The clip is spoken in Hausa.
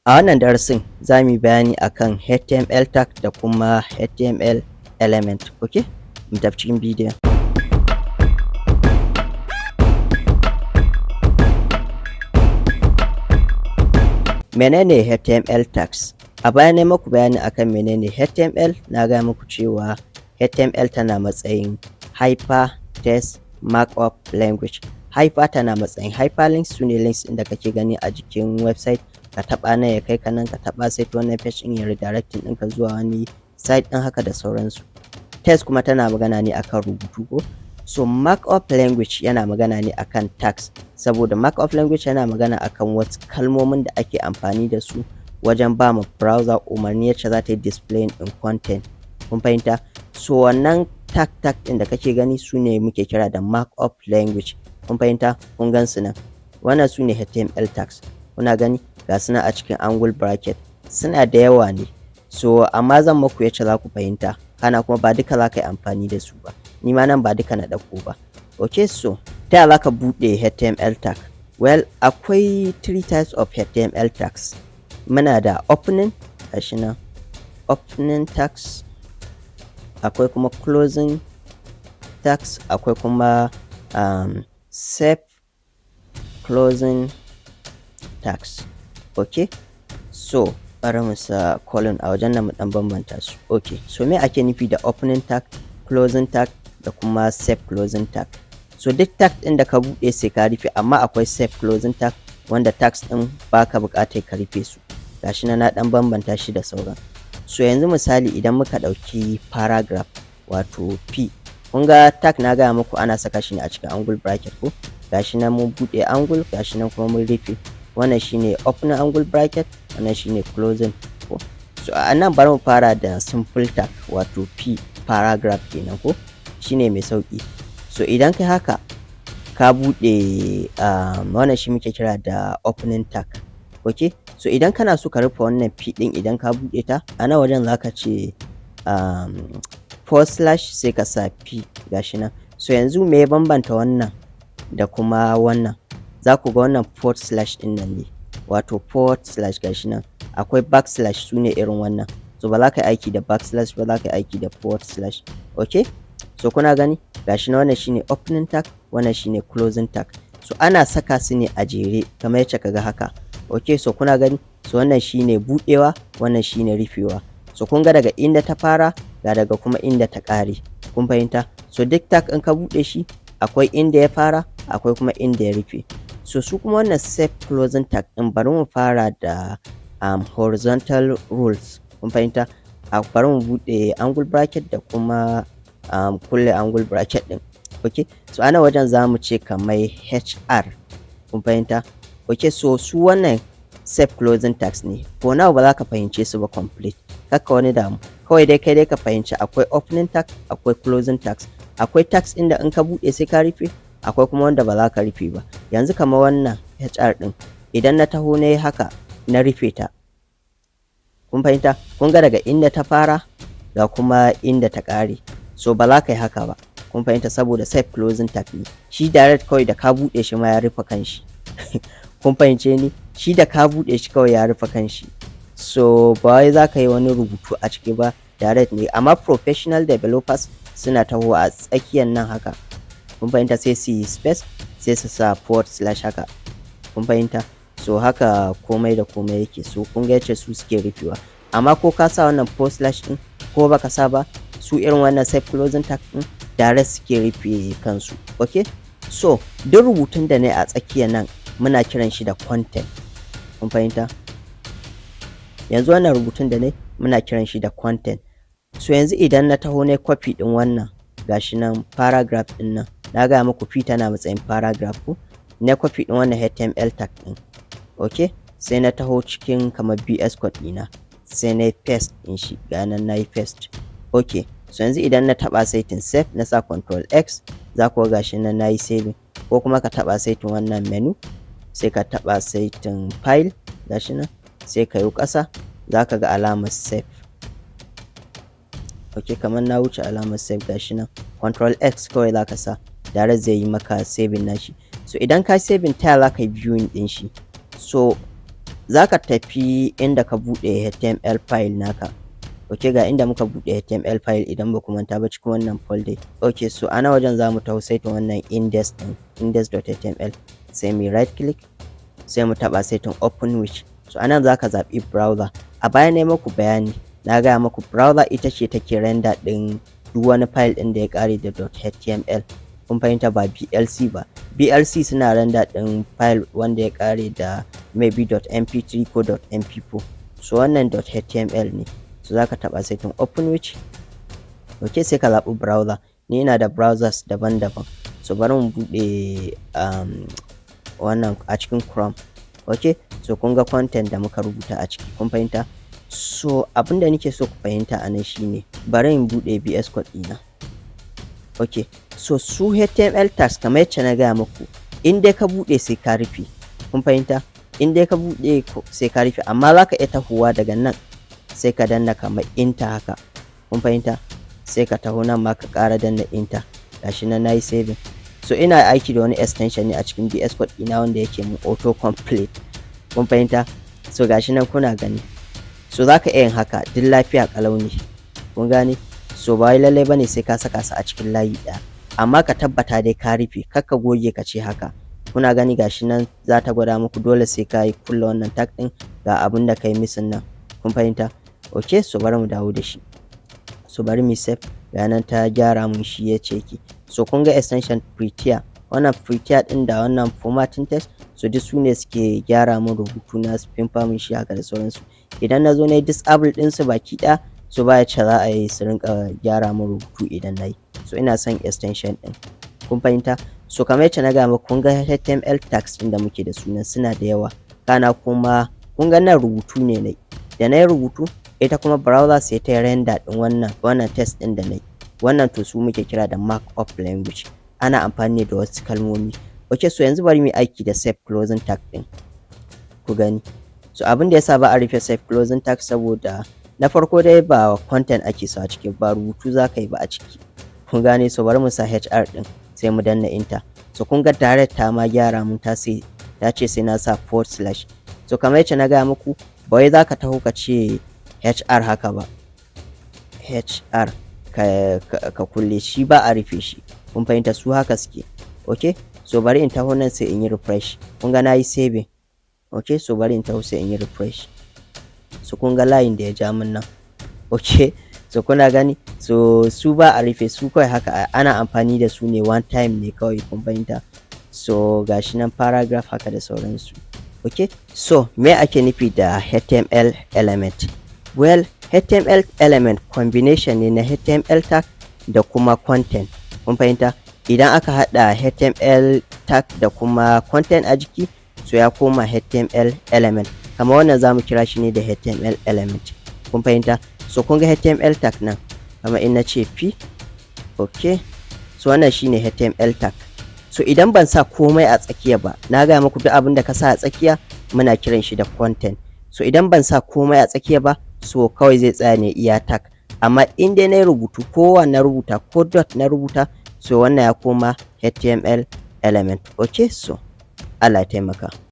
A wannan darasin za mu yi bayani akan HTML tag da kuma HTML element. Okay, mu tafi cikin bidiyon. Menene HTML tags? A baya na yi muku bayani akan menene HTML, na gaya muku cewa HTML tana matsayin Hyper Text Markup Language. Hyper tana matsayin hyperlinks, su ne links ɗin da kake gani a jikin website, ka taɓa nan ya kai ka nan, ka taɓa sai ta wannan page ɗin ya redirecting ɗinka zuwa wani site ɗin haka da sauransu. Text kuma tana magana ne akan rubutu ko? So markup language yana magana ne akan tags, saboda markup language yana magana akan wasu kalmomin da ake amfani da su wajen ba ma browser umarni yacce za ta yi displaying ɗin content. Kun fahimta? So wannan tag tag ɗin da kake gani su ne muke kira da markup language. Kun fahimta? Kun gan su nan. Wannan su ne HTML tags. Kuna gani? Ga su nan a cikin angle bracket. Suna da yawa ne. So amma zan muku yacce za ku fahimta. Kana kuma ba duka za ka yi amfani da su ba. Ni ma nan ba duka na ɗauko ba. Okay, so ta ya za ka buɗe HTML tag? Well, akwai three types of HTML tags. Muna da opening, gashi nan, opening tags, akwai kuma closing tags, akwai kuma self closing tags. Okay, so bari mu sa colon a wajen nan mu ɗan bambanta su. Okay, so me ake nufi da opening tag, closing tag da kuma self closing tag? So duk tag ɗin da ka buɗe sai ka rufe, amma akwai self closing tag wanda tags ɗin baka buƙatar ka rufe su. Gashi nan na ɗan bambanta shi da sauran. So yanzu misali idan muka ɗauki paragraph, wato P, kun ga tag na gaya muku ana saka shi ne a cikin angle bracket ko? Gashi nan mun buɗe angle, gashi nan kuma mun rufe. Wannan shine opening angle bracket, wannan shine closing ko? So a nan bari mu fara da simple tag, wato P, paragraph kenan ko? Shine mai sauƙi. So idan kai haka ka buɗe, wannan shi muke kira da opening tag. Okay, so idan kana so ka rufe wannan P ɗin idan ka buɗe ta, a nan wajen za ka ce forward slash sai ka sa P, gashi nan. So yanzu me ya bambanta wannan da kuma wannan? Za ku ga wannan forward slash ɗin nan ne, wato forward slash, gashi nan. Akwai backslash, su ne irin wannan. So ba za ka yi aiki da backslash ba, za ka yi aiki da forward slash. Okay, so kuna gani, gashi nan, wannan shine opening tag, wannan shine closing tag. So ana saka su ne a jere kamar yacce ka ga haka. Okay, so kuna gani, so wannan shine buɗewa, wannan shine rufewa. So kun ga daga inda ta fara, ga daga kuma inda ta ƙare. Kun fahimta? So duk tag in ka buɗe shi, akwai inda ya fara, akwai kuma inda ya rufe. So su kuma wannan self closing tag ɗin, bari mu fara da horizontal rules. Kun fahimta? Bari mu buɗe angle bracket da kuma kulle angle bracket ɗin. Okay, so a nan wajen za mu ce kamar HR. Kun fahimta? Okay, so su wannan self closing tags ne. For now ba za ka fahimce su ba complete. Kar ka wani damu. Kawai dai kai dai ka fahimci akwai opening tag, akwai closing tags. Akwai tags ɗin da in ka buɗe sai ka rufe, akwai kuma wanda ba za ka rufe ba. Yanzu kamar wannan HR ɗin, idan na taho na yi haka na rufe ta. Kun fahimta? Kun ga daga inda ta fara, ga kuma inda ta ƙare. So ba za ka yi haka ba. Kun fahimta? Saboda self closing tag ne. Shi direct kawai da ka buɗe shi ma ya rufe kanshi. Kun fahimce ni? Shi da ka buɗe shi kawai ya rufe kanshi. So ba wai za ka yi wani rubutu a ciki ba, direct ne. Amma professional developers suna tahowa a tsakiyan nan haka. Kun fahimta? Sai su yi space, sai su sa forward slash haka. Kun fahimta? So haka komai da komai yake. So kun ga yacce su suke rufewa. Amma ko ka sa wannan forward slash ɗin ko baka sa ba, su irin wannan self closing tag ɗin direct suke rufe kansu. Okay? So duk rubutun da na yi a tsakiyan nan muna kiran shi da content. Kun fahimta? Yanzu wannan rubutun da na yi muna kiran shi da content. So yanzu idan na taho na yi copy ɗin wannan, gashi nan paragraph ɗin nan, na gaya muku P tana matsayin paragraph ko? Na copy ɗin wannan HTML tag ɗin. Okay? Sai na taho cikin kamar VS Code ɗina, sai na yi paste ɗin shi, ga nan na yi paste. Okay, so yanzu idan na taɓa saitin save, na sa control X, za ku ga gashi nan na yi saving. Ko kuma ka taɓa saitin wannan menu, sai ka taɓa saitin file, gashi nan, sai ka yo ƙasa, za ka ga alamar save. Okay, kamar na wuce alamar save, gashi nan. Control X kawai za ka sa, direct zai yi maka saving nashi. So idan ka saving, ta ya za ka yi viewing ɗin shi? So Zaka tafi inda ka buɗe HTML file naka. Ok, ga inda muka buɗe HTML file idan ba ku manta ba, cikin wannan folder. Ok, so a nan wajen za mu taho saitin wannan index ɗin, index.html, sai mu right click, sai mu taɓa saitin open with. So a nan za ka zaɓi browser. A baya na yi muku bayani, na gaya muku browser ita ce take render ɗin duk wani file ɗin da ya ƙare da .html. Kun fahimta? Ba VLC ba. VLC suna render ɗin file wanda ya ƙare da maybe .mp3 ko .mp4. So wannan .html ne. So za ka taɓa saitin open with. Ok, sai ka zaɓi browser. Ni ina da browsers daban-daban. So bari mu buɗe wannan a cikin Chrome. Ok, so kun ga content da muka rubuta a ciki, kun fahimta? So abinda nake so ku fahimta a nan shine, bari in buɗe VS Code ɗina. Ok, so su HTML tags, kamar yacce na gaya muku, in dai ka buɗe sai ka rufe. Kun fahimta? In dai ka buɗe sai ka rufe, amma za ka iya tahowa daga nan sai ka danna kamar enter haka. Kun fahimta? Sai ka taho nan ma ka ƙara danna enter. Gashi nan nayi saving. So ina aiki da wani extension ne a cikin VS Code ɗina wanda yake mun auto complete. Kun fahimta? So gashi nan kuna gani. So za ka iya yin haka, duk lafiya ƙalau ne. Kun gane? So ba wai lallai bane sai ka saka su a cikin layi ɗaya. Amma ka tabbata dai ka rufe, kar ka goge ka ce haka. Kuna gani, gashi nan za ta gwada muku dole sai ka yi kulle wannan tag ɗin, ga abin da ka yi missing nan. Kun fahimta? Ok, so bari mu dawo da shi. So bari mu save, ga nan ta gyara mun shi yace yake. So kun ga extension Prettier, wannan Prettier ɗin da wannan formatting text, so duk su ne suke gyara mun rubutu na, su fimfa mun shi haka da sauransu. Idan na zo na yi disable ɗinsu baki ɗaya, so ba yacce za a yi su rinƙa gyara mun rubutu idan na yi. So ina son extension ɗin. Kun fahimta? So kamar yacce na gaya muku, kun ga HTML tags ɗin da muke da su nan suna da yawa. Kana kuma kun ga nan rubutu ne na yi. Da na yi rubutu, ita kuma browser sai ta render ɗin wannan text ɗin da na yi. Wannan to su muke kira da markup language. Ana amfani ne da wasu kalmomi. Ok, so yanzu bari mu yi aiki da self closing tag ɗin. Ku gani. So abin da yasa ba a rufe self closing tag, saboda na farko dai ba content ake so a ciki ba, rubutu za ka yi ba a ciki. Kun gane? So bari mu sa HR ɗin, sai mu danna enter. So kun ga direct ta ma gyara mun, ta sai ta ce sai na sa forward slash. So kamar yacce na gaya muku, ba wai za ka taho ka ce HR haka ba. HR ka kulle shi, ba a rufe shi. Kun fahimta? Su haka suke. Ok, so bari in taho nan sai in yi refresh. Kun ga na yi saving. Ok, so bari in taho sai in yi refresh. So kun ga layin da ya ja min nan. Ok, so kuna gani? So su ba a rufe su, kawai haka ana amfani da su ne, one time ne kawai, kun fahimta? So gashi nan paragraph haka da sauransu. Ok, so me ake nufi da HTML element? Well, HTML element combination ne na HTML tag da kuma content. Kun fahimta? Idan aka haɗa HTML tag da kuma content a jiki, so ya koma HTML element. Kamar wannan za mu kira shi ne da HTML element. Kun fahimta? So kun ga HTML tag nan, kamar in na ce p, ok, so wannan shine HTML tag. So idan ban sa komai a tsakiya ba, na gaya muku duk abin da ka sa a tsakiya muna kiran shi da content. So idan ban sa komai a tsakiya ba, so kawai zai tsaya ne iya tag. Amma in dai na yi rubutu, ko na rubuta ko dot na rubuta, so wannan ya koma HTML element. Ok, so Allah ya taimaka.